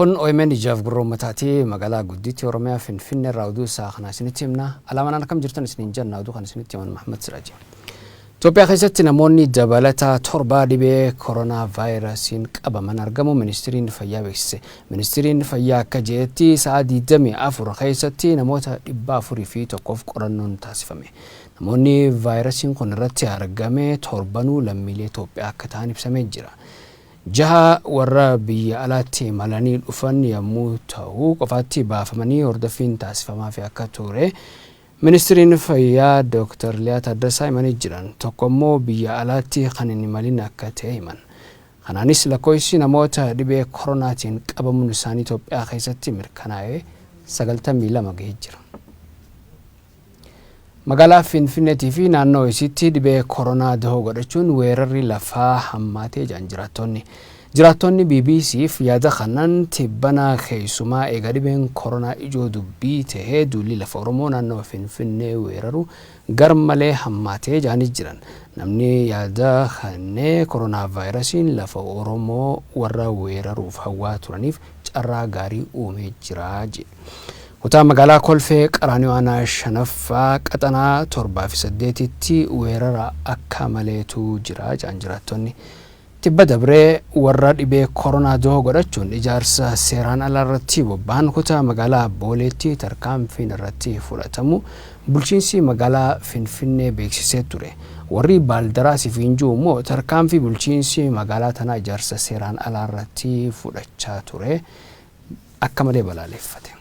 Kun OMN ijaaf gurra uummataati. Magaalaa gudditti Oromiyaa Finfinnee irraa oduu isaa kana isinitti himna. Alaamanaan akkam jirtan isiniin jenna, oduu kana isinitti himan Mahammad Siraaji. Itoophiyaa keessatti namoonni dabalataa 7 dhibee koronaa vaayirasiin qabaman argamu ministiriin fayyaa beeksise. Ministiriin fayyaa akka jedhetti sa'a 24 keessatti namoota 401f qorannoon taasifame. Namoonni vaayirasiin kun irratti argame torbanuu lammiilee Itoophiyaa akka ta'an ibsamee jira. 6 warra biyya alaatti imalanii dhufan yommuu ta'u, qofaatti baafamanii hordoffiin taasifamaafi akka ture Ministiriin Fayyaa Dooktar Liyaa Taaddasaa himanii jiran. Tokko immoo biyya alaatti kan hin imalin akka ta'e himan. Kanaanis lakkoofsi namoota dhibee koronaatiin qabamuun isaanii Itoophiyaa keessatti mirkanaa'e 92 gahee jira. Magaalaa Finfinneetii fi naannoo isiitti dhibee koronaa dahoo godhachuun weerarri lafaa hammaatee jedhan jiraattonni. Jiraattonni BBCf yaada kanan tibbana keessumaa eega dhibeen koronaa ijoo dubbii tahee duulli lafa Oromoo naannawa Finfinnee weeraru garmalee hammaatee jedhanii jiran. Namni yaada kenne koronaavaayirasiin lafa Oromoo warra weeraruuf hawwaa turaniif carraa gaarii uumee jira jedhe. Kutaa magaalaa Kolfee Qaraaniyoo aanaa 5ffaa qaxanaa 7 fi 8tti weerara akka maleetu jira jedhan jiraattonni. Tibba dabre warra dhibee koronaa dahoo godhachuun ijaarsa seeraan alaa irratti bobba'an kutaa magaalaa Booleetti tarkaanfiin irratti fudhatamu bulchiinsi magaalaa Finfinnee beeksisee ture. Warri Baaldaraas fi Injuu immoo tarkaanfii bulchiinsi magaalaa tanaa ijaarsa seeraan alaa irratti fudhachaa ture akka malee balaaleeffate.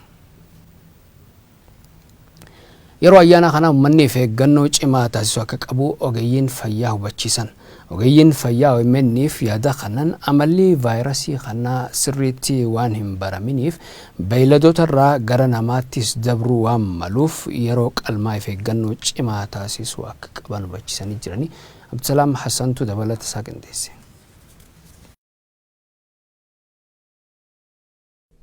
Yeroo ayyaanaa kana uummanni of eeggannoo cimaa taasisuu akka qabu ogeeyyiin fayyaa hubachiisan. Ogeeyyiin fayyaa OMN'f yaada kennan amalli vaayirasii kanaa sirriitti waan hin baraminiif beeyladootarraa gara namaattis dabruu waan maluuf yeroo qalmaa if eeggannoo cimaa taasisuu akka qaban hubachiisanii jirani. Abdusalaam Hassantu dabalata isaa qindeesse.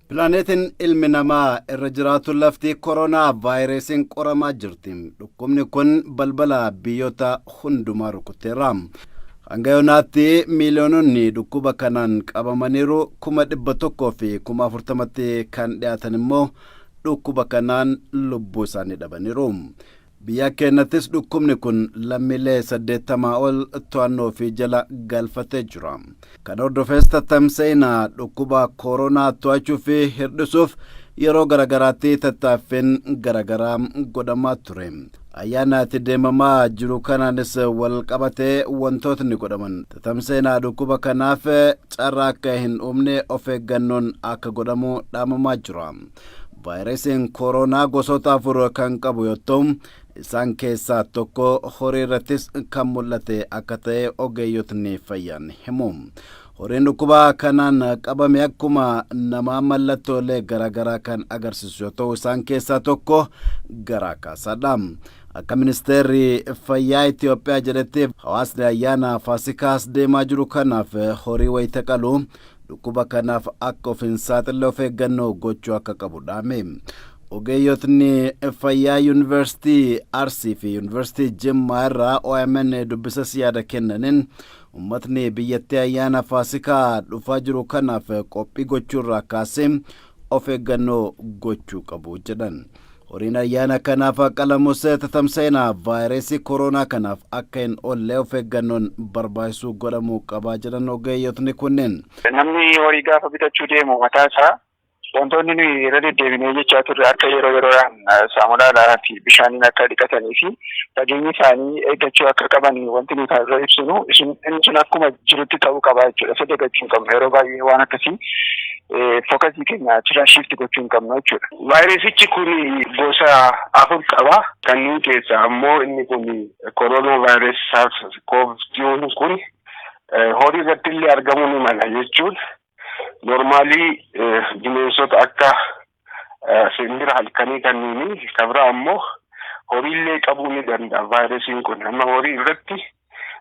Pilaaneetiin ilmi namaa irra jiraatu lafti koronaa vaayirasiin qoramaa jirti. Dhukkubni kun balbala biyyoota hundumaa rukuteera. Hanga yoonaatti miiliyoononni dhukkuba kanaan qabamaniiru, 140,000tti kan dhiyaatan immoo dhukkuba kanaan lubbuu isaanii dhabaniiru. Biyya keenyattis dhukkubni kun lammiilee 80 ol to'annoo fi jala galfatee jira. Kan hordofes tattamsa'ina dhukkuba koronaa to'achuu fi hir'isuuf yeroo garaagaraatti tattaaffiin garaagaraa godhamaa ture. Ayyaana itti deemamaa jiru kanaanis wal qabatee wantootni godhaman tattamsa'ina dhukkuba kanaaf carraa akka hin uumne of eeggannoon akka godhamu dhaamamaa jira. Vaayirasiin koronaa gosoota 4 kan qabu yoo ta'u, isaan keessaa tokko horii irrattis kan mul'ate akka ta'e ogeeyyotni fayyaan himu. Horiin dhukkuba kanaan qabame akkuma namaa mallattoolee garaagaraa kan agarsiisu yoo ta'u, isaan keessaa tokko garaa kaasaadha. Akka ministeerri fayyaa Itoophiyaa jedhetti hawaasni ayyaana Faasikaas deemaa jiru kanaaf horii wayita qalu dhukkuba kanaaf akka of hin saaxille of eeggannoo gochuu akka qabu dhaame. Ogeeyyotni fayyaa Yuunivarsiitii Arsii fi Yuunivarsiitii Jimmaa irraa OMN dubbisas yaada kennaniin uummatni biyyattii ayyaana Faasikaa dhufaa jiru kanaaf qophii gochuurraa kaasee of eeggannoo gochuu qabu jedhan. Horiin ayyaana kanaaf qalamus tatamsa'ina vaayirasii koronaa kanaaf akka hin oolle of eeggannoon barbaachisu godhamuu qabaa jedhan ogeeyyotni kunneen. Namni horii gaafa bitachuu deemu mataa isaa wantoonni nuyi irra deddeebinee jechaa turre akka yeroo yeroodhaan saamunaadhaa fi bishaaniin akka dhiqatanii fi fageenya isaanii eeggachuu akka qaban wanti nuyi kan irra ibsinu inni sun akkuma jirutti ta'uu qaba jechuudha. Isa dagachuu hin qabnu, yeroo baay'ee waan akkasii focusii keenya achirraa shift gochuu hin qabnu jechuudha. Vaayirasichi kun gosa 4 qaba. Kanneen keessaa ammoo inni kun koronaa vaayirasii SARS-CoV-2 kun horii irratti illee argamuu ni mala jechuun normally bineensota akka simbira halkanii kanniini kabira ammoo horiillee qabuu ni danda'a vaayirasiin kun. Amma horii irratti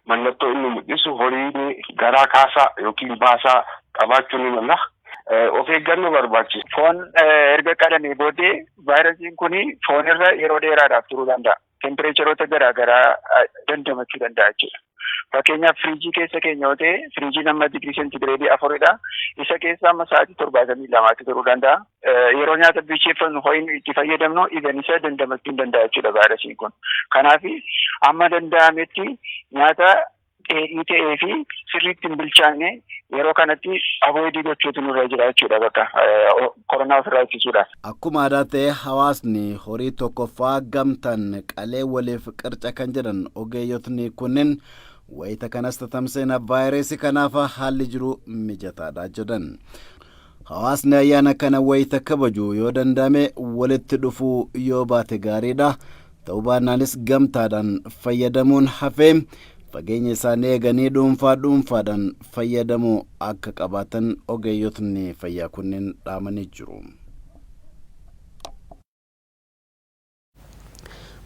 mallattoo inni mul'isu horiin garaa kaasaa yookiin baasaa qabaachuu ni mala. Of eeggannoo barbaachisa. Foon erga qalamee booddee vaayirasiin kun foon irra yeroo dheeraadhaaf turuu danda'a. Tempireecharoota garaagaraa dandamachuu danda'a jechuudha. Fakkeenyaaf firiijii keessa keenya yoo ta'e, firiijiin amma digirii seentigireedii 4dha. Isa keessa amma sa'aatii 72tti turuu danda'a. Yeroo nyaata bilcheeffannu ho'i itti fayyadamnu even isa dandamachuu hin danda'a jechuudha vaayirasiin kun. Kanaaf amma danda'ametti nyaata dheedhii ta'ee fi sirriitti hin bilchaanne yeroo kanatti avoid gochuutu nurra jira jechuudha bakka koronaa ofirraa ittisuudhaaf. Akkuma aadaa ta'e hawaasni horii tokkoffaa gamtaan qalee waliif qirca kan jedhan ogeeyyotni kunneen, wayita kanas tatamsa'ina vaayirasii kanaaf haalli jiru mijataadha jedhan. Hawaasni ayyaana kana wayita kabaju yoo danda'ame walitti dhufuu yoo baate gaariidha. Ta'uu baannaanis gamtaadhaan fayyadamuun hafee fageenya isaanii eeganii dhuunfaa dhuunfaadhaan fayyadamuu akka qabaatan ogeeyyotni fayyaa kunneen dhaamanii jiru.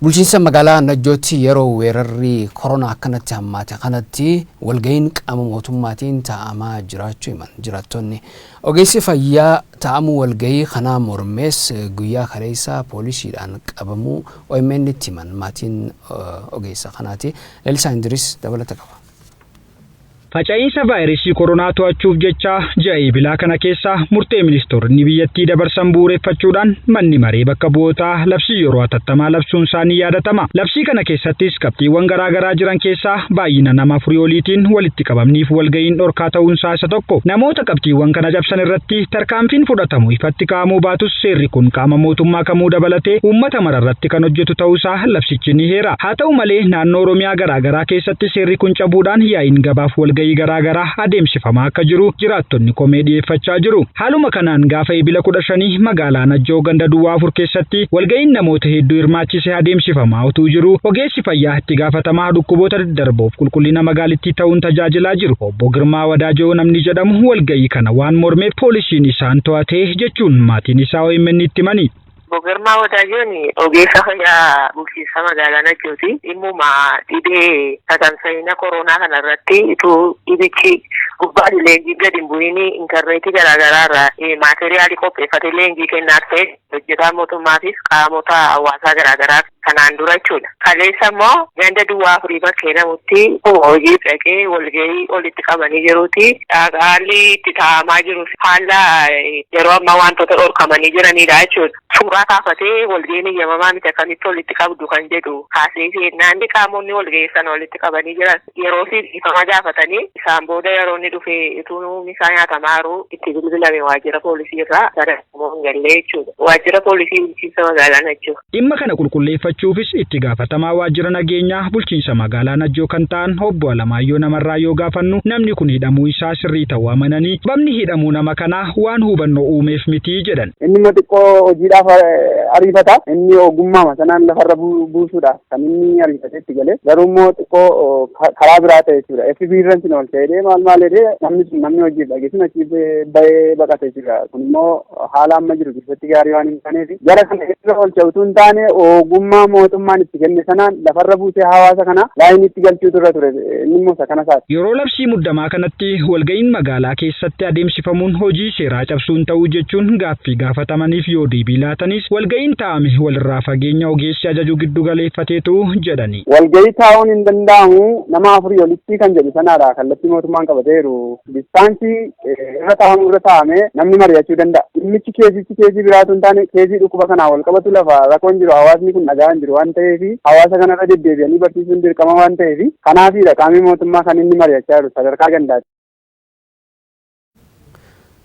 Bulchiinsa magaalaa Najjootti yeroo weerarri koronaa akkanatti hammaate kanatti walga'iin qaama mootummaatiin taa'amaa jiraachuu himan jiraattonni. Ogeessi fayyaa taa'amuu walgahii kanaa mormees guyyaa kaleessaa poolisiidhaan qabamuu OMN itti himan maatiin ogeessa kanaati. Lalisaa Indiris dabalata qaba. Faca'iinsa vaayirasii koronaa to'achuuf jecha ji'a Eebilaa kana keessa murtee ministeeronni biyyattii dabarsan bu'uureffachuudhaan manni maree bakka bu'ootaa labsii yeroo hatattamaa labsuun isaanii yaadatama. Labsii kana keessattis qabxiiwwan garaa garaa jiran keessaa baay'ina nama afurii oliitiin walitti qabamniif walga'iin dhorkaa ta'uunsaa isa tokko. Namoota qabxiiwwan kana cabsan irratti tarkaanfiin fudhatamu ifatti kaa'amuu baatus, seerri kun qaama mootummaa kamuu dabalatee uummata mararratti kan hojjetu ta'uusaa labsichi ni heera. Haa ta'u malee, naannoo Oromiyaa garaa garaa keessatti seerri kun cabuudhaan yaa'iin gabaaf walga'ii garaa garaa adeemsifamaa akka jiru jiraattonni komee dhiyeeffachaa jiru. Haaluma kanaan gaafa Eebila 15 magaalaa Najjoo ganda duwwaa 4 keessatti walga'iin namoota hedduu hirmaachise adeemsifamaa utuu jiru, ogeessi fayyaa itti gaafatamaa dhukkuboota daddarboof qulqullina magaalittii ta'uun tajaajilaa jiru obbo Girmaa Wadaajoo namni jedhamu walga'ii kana waan mormeef poolisiin isaan to'ate jechuun maatiin isaa OMN itti himani. Obbo Girmaa Wadaajoon ogeessa fayyaa bulchiinsa magaalaa Najjooti. Dhimmuma dhibee tatamsa'ina koronaa kana irratti utuu dhibichi gubbaan leenjiin gadi hin bu'iin intarneetii garaagaraa irraa maateriyaalii qopheeffatee leenjii kennaa ta'e hojjetaa mootummaafis qaamota hawaasaa garaagaraa kanaan dura jechuudha. Kaleessa immoo ganda duwwaa afurii bakkee namutti hojii dhaqee walgahii walitti qabanii jiruuti. Haalli itti taa'amaa jiru haala yeroo ammaa wantoota dhorkamanii jiranidha jechuudha. Suuraa kaafatee walgahiin eeyyamamaa miti, akkamitti walitti qabdu kan jedhu kaasee seennaan, qaamonni walgahii sana walitti qabanii jiran yeroo fi dhiifama gaafatanii, isaan booda yeroo inni dhufe utuu isaa nyaatamaa jiru itti bilbilame waajjira poolisii irraa gara hin gallee jechuudha. Waajjira poolisii bulchiinsa magaalaa Najjoo. Dhimma kana qulqulleeffachuufis itti gaafatamaa waajjira nageenyaa bulchiinsa magaalaa Najjoo kan ta'an obbo Alamaayyoo Namarraa yoo gaafannu, namni kun hidhamuu isaa sirrii ta'uu amananii, sababni hidhamuu nama kanaa waan hubannoo uumeef miti jedhan. Inni immoo xiqqoo hojiidhaaf ariifata. Inni ogummaa sanaan lafarra buusuudhaaf kan inni ariifatee itti galee, garuu immoo xiqqoo karaa biraa ta'e jechuudha. FB irra sin ol ta'ee maal maal jedhee namni sun, namni hojiif dhage sun achii bahee baqate jechuudha. Kun immoo haala amma jiru keessatti gaarii waan hin taaneef, jara kana irra oolcha utuu hin taane, ogummaa mootummaan itti kenne sanaan lafarra buusee hawaasa kana laayinii itti galchuutu irra ture. Inni immoo isa kana isaati. Yeroo labsii muddamaa kanatti walga'iin magaalaa keessatti adeemsifamuun hojii seeraa cabsuun ta'uu jechuun gaaffii gaafatamaniif yoo deebii laatanis, walga'iin taa'ame walirraa fageenya ogeessi ajaju giddu galeeffateetu jedhani. Walga'ii taa'uun hin danda'amu nama afurii olitti kan jedhu sanaadha kallattii mootummaan qabateeru. Distance irra taa'amu irra taa'amee namni mari'achuu danda'a. Dhimmichi keesichi keesii biraatu hin taane, keesii dhukkuba kanaa wal qabatu, lafa rakkoon jiru hawaasni kun dhagaa hin jiru waan ta'eef, hawaasa kanarra deddeebi'anii barsiisuun dirqama waan ta'eef, kanaafiidha qaamni mootummaa kan inni mari'achaa jiru sadarkaa gandaati.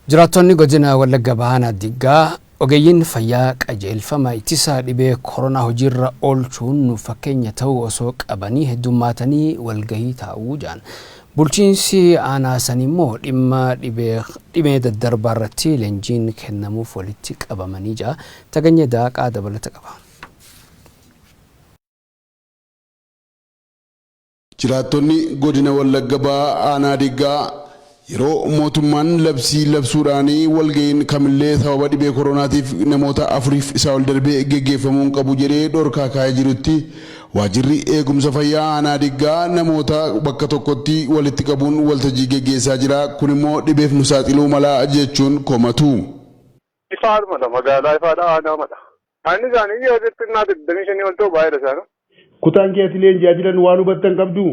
Jiraattonni godina Wallagga Bahaa Diggaa ogeeyyiin fayyaa qajeelfama ittisa dhibee koronaa hojiirra oolchuun nuuf fakkeenya ta'uu osoo qabanii heddummaatanii walgahii taa'uu jedhan. Bulchiinsi aanaa sanii immoo dhimma dhibee daddarbaa irratti leenjiin kennamuuf walitti qabamanii jira. Taganyee Daaqaa dabalata qaba. Jiraattonni godina Wallagga Bahaa aanaa Diggaa yeroo mootummaan labsii labsuudhaan walga'iin kamillee sababa dhibee koronaatiif namoota afuriif isaa ol darbee geggeeffamuu hin qabu jedhee dhorkaa kaa'ee jirutti, waajjirri eegumsa fayyaa aanaa Diggaa namoota bakka tokkotti walitti qabuun waltajjii geggeessaa jira. Kun immoo dhibeef nu saaxiluu mala jechuun komatu. Ifaadhumadha, magaalaa Ifaadha, aanaamadha. Aanni isaanii yoo xixinnaa 25 ol ta'u, baay'eedha isaanii. Kutaan keessi leenji'aa jiran waan hubattan qabdu?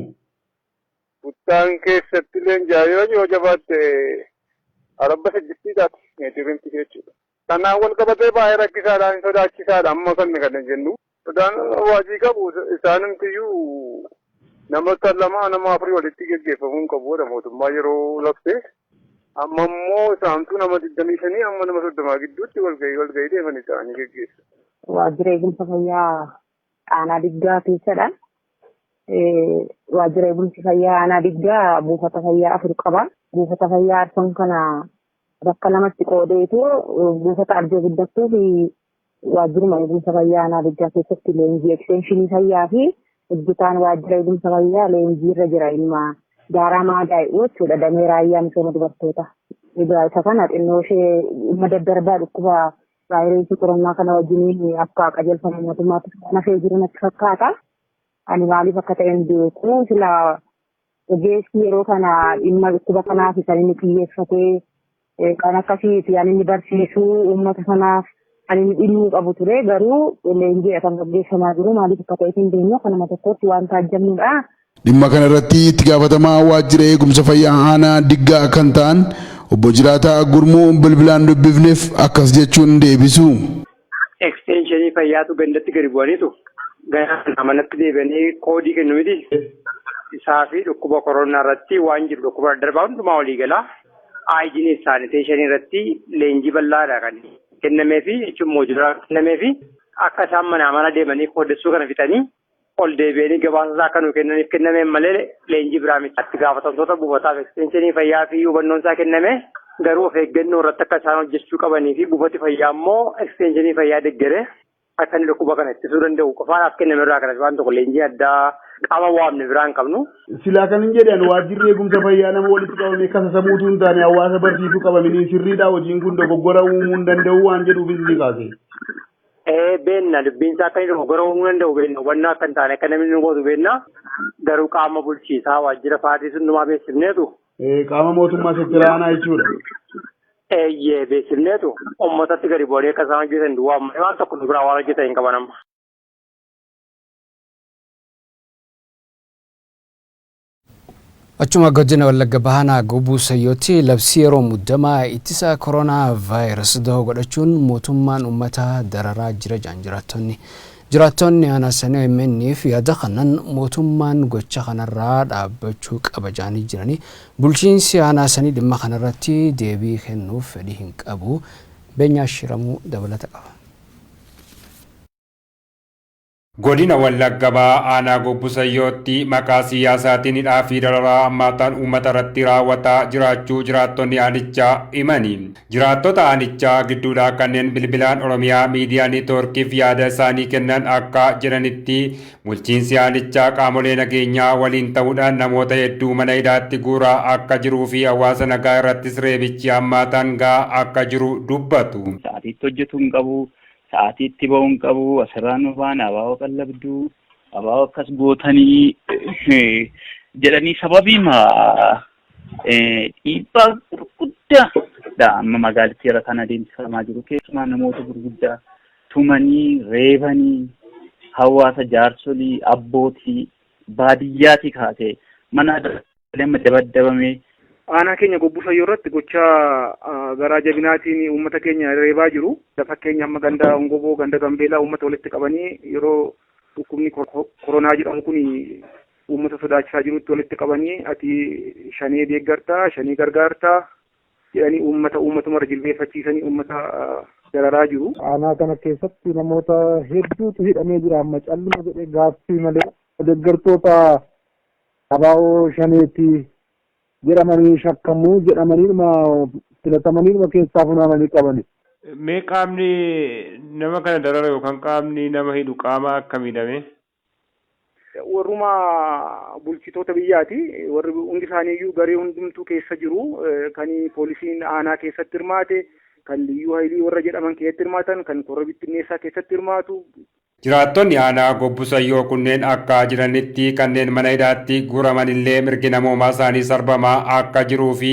Buttaan keessatti leenji'aa yoo jabaatte arabba sejjistii taati meetirimti jechuudha. Kanaan wal qabatee baay'ee rakkisaadha, hin sodaachisaadha amma kan kan jennu. Sodaan waajii qabu isaanumtiyyuu namoota lama nama afurii walitti geggeeffamuu hin qabu mootummaa yeroo labse. Amma immoo isaantu nama 25 amma nama 30 gidduutti walgahii deeman isaanii geggeessu. Waajjira eegumsa fayyaa aanaa Diggaa keessadha. Waajjira eegumsi fayyaa aanaa Diggaa buufata fayyaa 4 qaba. Buufata fayyaa arfan kana bakka lamatti qoodeetu buufata arjoo guddattuu fi waajjiruma eegumsa fayyaa aanaa Diggaa keessatti leenjii ekstenshinii fayyaa fi hojjetaan waajjira eegumsa fayyaa leenjii irra jira ilma daaraa maadaa'u jechuudha damee raayyaa misooma dubartoota. Egaa isa kana xinnoo ishee dhimma daddarbaa dhukkuba vaayirasii koronaa kana wajjiniin akka qajeelfama mootummaatti kan hafee jiru natti fakkaata. Ani maaliif akka ta'e hin beeku silaa ogeessi yeroo kana dhimma dhukkuba kanaaf kan inni xiyyeeffatee kan akkasiiti kan inni barsiisu uummata sanaaf kan inni dhimmuu qabu ture garuu leenjiidha kan gaggeeffamaa jiru maaliif akka ta'e hin beeknu kanuma tokkotti waan taajjabnudha. Dhimma kana irratti itti gaafatamaa waajjira eegumsa fayyaa aanaa Diggaa kan ta'an obbo Jiraataa Gurmuu bilbilaan dubbifneef akkas jechuun deebisu. Ekstenshinii fayyaatu gandatti gadi bu'aniitu gara manatti deebi'anii koodii kennu miti. Isaa fi dhukkuba koronaa irratti waan jiru dhukkuba daddarbaa hundumaa walii galaa. Haayijinii saaniteeshinii irratti leenjii bal'aadha kan kennamee fi jechuun moojulaa kennamee fi akka isaan manaa mana deemanii koodessuu kana fixanii ol deebi'anii gabaasa isaa akka nuu kennaniif kennameen malee leenjii biraa miti. Itti gaafatamtoota buufataaf ekstenshinii fayyaa fi hubannoon isaa kenname garuu of eeggannoo irratti akka isaan hojjechuu qabanii fi buufati fayyaa immoo ekstenshinii fayyaa deeggaree akka inni dhukkuba kana ittisuu danda'u qofaadhaaf kenname irraa kanas waan tokko leenjii addaa qaama waamne biraa hin qabnu. Silaa kan hin jedhan waajjirri eegumsa fayyaa nama walitti qabame kasasamuutu hin taane hawaasa barsiisuu qabamanii sirriidhaa hojiin kun dogoggora uumuu hin danda'u waan jedhuufis ni kaase. Beenna dubbiin isaa akka inni dogoggora uumuu danda'u beenna hubannoo akka hin taane akka namni nu gootu beenna garuu qaama bulchiisaa waajjira faatii hundumaa beeksifneetu. Qaama mootummaa sektara aanaa jechuudha. Eeyyee beeksifneetu uummatatti gadi bu'anii akka isaan hojjetan duwwaa amma waan tokko nu biraa waan hojjetan hin qaban amma. Achuma godina Wallagga Bahaa Gobbuu Sayyootti labsii yeroo muddamaa ittisa koronaa vaayirasii dahoo godhachuun mootummaan uummata dararaa jira jedhan jiraattonni. Jiraattonni aanaa sanii OMN'f yaada kanan mootummaan gocha kanarraa dhaabbachuu qaba jedhanii jiranii bulchiinsi aanaa sanii dhimma kanarratti deebii kennuuf fedhii hin qabu. Beenyaa Shiramuu dabalata qaba. Godina Wallagga Bahaa aanaa Gobbuu Sayyootti maqaa siyaasaatiin hidhaa fi dararaa hammaataan uummata irratti raawwataa jiraachuu jiraattonni aanichaa himani. Jiraattota aanichaa gidduudhaa kanneen bilbilaan Oromiyaa Miidiyaa Neetwoorkiif yaada isaanii kennan akka jedhanitti bulchiinsi aanichaa qaamolee nageenyaa waliin ta'uudhaan namoota hedduu mana hidhaatti guuraa akka jiruu fi hawaasa nagaa irrattis reebichi hammaataan gahaa akka jiru dubbatu. Sa'aatiitti hojjetuu hin qabu. Sa'aatii itti ba'uu hin qabu. Asirraa nu baana abaaboo qallabduu abaaboo akkas gootanii jedhanii sababiima dhiibbaa gurguddaadha amma magaalittii irra kan adeemsifamaa jiru. Keessumaa namoota gurguddaa tumanii reebanii hawaasa jaarsolii abbootii baadiyyaatii kaasee mana amma dabaddabamee. Aanaa keenya Gobbuu Sayyoo irratti gocha garaa jabinaatiin uummata keenya reebaa jiru. Fakkeenya amma ganda Ongoboo, ganda Gambeelaa uummata walitti qabanii yeroo dhukkubni koronaa jedhamu kun uummata sodaachisaa jirutti walitti qabanii ati shanee deeggartaa, shanee gargaartaa jedhanii uummata uummatuma jilbeeffachiisanii uummata dararaa jiru. Aanaa kana keessatti namoota hedduutu hidhamee jira amma calluma jedhee gaaffii malee deeggartoota abaaboo shaneetti jedhamanii shakkamuu jedhamanii filatamanii keessaa funaananii qabani. Mee qaamni nama kana darara yookaan qaamni nama hidhu qaama akkamiidhame? Warruma bulchitoota biyyaati. Warri hundi isaaniiyyuu garee hundumtuu keessa jiru. Kan poolisiin aanaa keessatti hirmaate, kan liyyuu haayilii warra jedhaman keessatti hirmaatan, kan korra bittinneessaa keessatti hirmaatu. Jiraattonni aanaa Gobbuu Sayyoo kunneen akka jiranitti kanneen mana hidhaatti guuraman illee mirgi namoomaa isaanii sarbamaa akka jiruu fi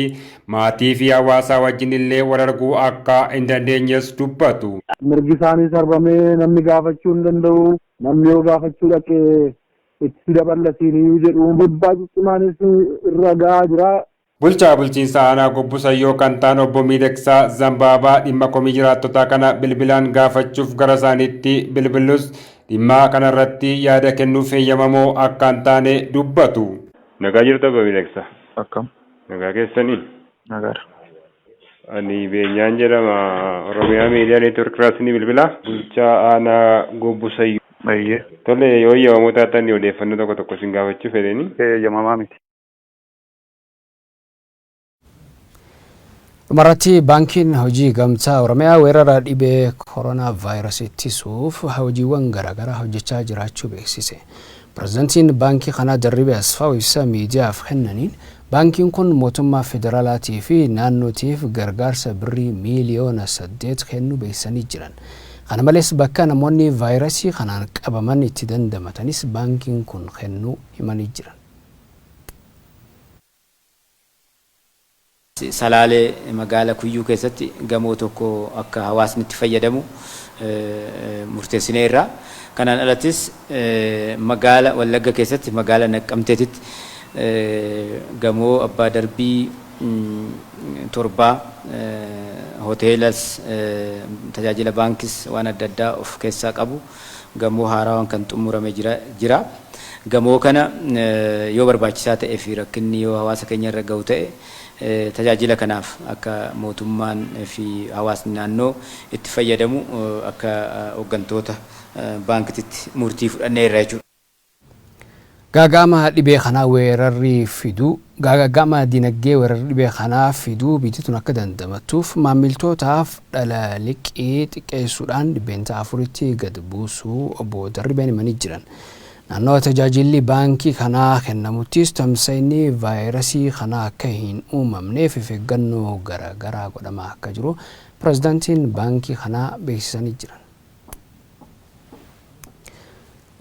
maatii fi hawaasa wajjin illee wal arguu akka hin dandeenyes dubbatu. Mirgi isaanii sarbamee namni gaafachuu hin danda'u. Namni yoo gaafachuu dhaqee Itti daballasiin jedhu dhiibbaa ciccimaanis irra gahaa jira. Bulchaa bulchiinsa aanaa Gobbusayyoo kan ta'an obbo Miidhagsaa Zambaabaa dhimma komii jiraattotaa kana bilbilaan gaafachuuf gara isaaniitti bilbilus dhimma kanarratti yaada kennuuf heeyyamamoo akka hin taane dubbatu. Nagaa jirtu obbo Miidhagsaa? Akkam. Nagaa keessanii? Nagaadha. Ani Beenyaan jedhama. Oromiyaa Miidiyaa Neetwoork irraa isinii bilbila. Bulchaa aanaa Gobbusayyoo. Baay'ee. Tole, yoo eeyyamamoo taatan odeeffannoo tokko tokko isin gaafachuu fedheni. Eeyyamamaa miti. Dhumarratti, Baankiin Hojii Gamtaa Oromiyaa weerara dhibee koronaa vaayirasii ittisuuf hojiiwwan garaagaraa hojjechaa jiraachuu beeksise. Pirezidantiin baankii kanaa Darribee Asfaaw ibsa miidiyaaf kennaniin baankiin kun mootummaa federaalaatii fi naannootiif gargaarsa birrii miiliyoona 8 kennuu beeksisanii jiran. Kana malees bakka namoonni vaayirasii kanaan qabaman itti dandamatanis baankiin kun kennuu himanii jiran. Salaalee magaala Kuyyuu keessatti gamoo tokko akka hawaasni itti fayyadamu murteessineerra. Kanaan alattis magaala Wallagga keessatti magaala Naqqamteetitti gamoo abbaa darbii torbaa, hoteelas, tajaajila baankis waan adda addaa of keessaa qabu gamoo haarawaan kan xumurame jira. Gamoo kana yoo barbaachisaa ta'ee fi rakkinni yoo hawaasa keenya irra gahu ta'e tajaajila kanaaf akka mootummaan fi hawaasni naannoo itti fayyadamu akka hooggantoota baankititti murtii fudhanneerra jechuudha. Gaaga'ama dhibee kanaa weerarri fiduu, gaaga'ama dinagdee weerarri dhibee kanaa fiduu biyyi tun akka dandamattuuf maamiltootaaf dhala liqii xiqqeessuudhaan 4%tti gad buusuu obbo Darribeen himanii jiran. Naannoo tajaajilli baankii kanaa kennamuttis tamsa'inni vaayirasii kanaa akka hin uumamneef of eeggannoo garaagaraa godhamaa akka jiru pirezidaantiin baankii kanaa beeksisanii jiran.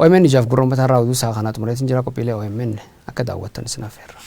OMN ijaaf gurra uummataa irraa oduu isaa kanaa xumureetiin jira. Qophiilee OMN akka daawwattan isin affeerra.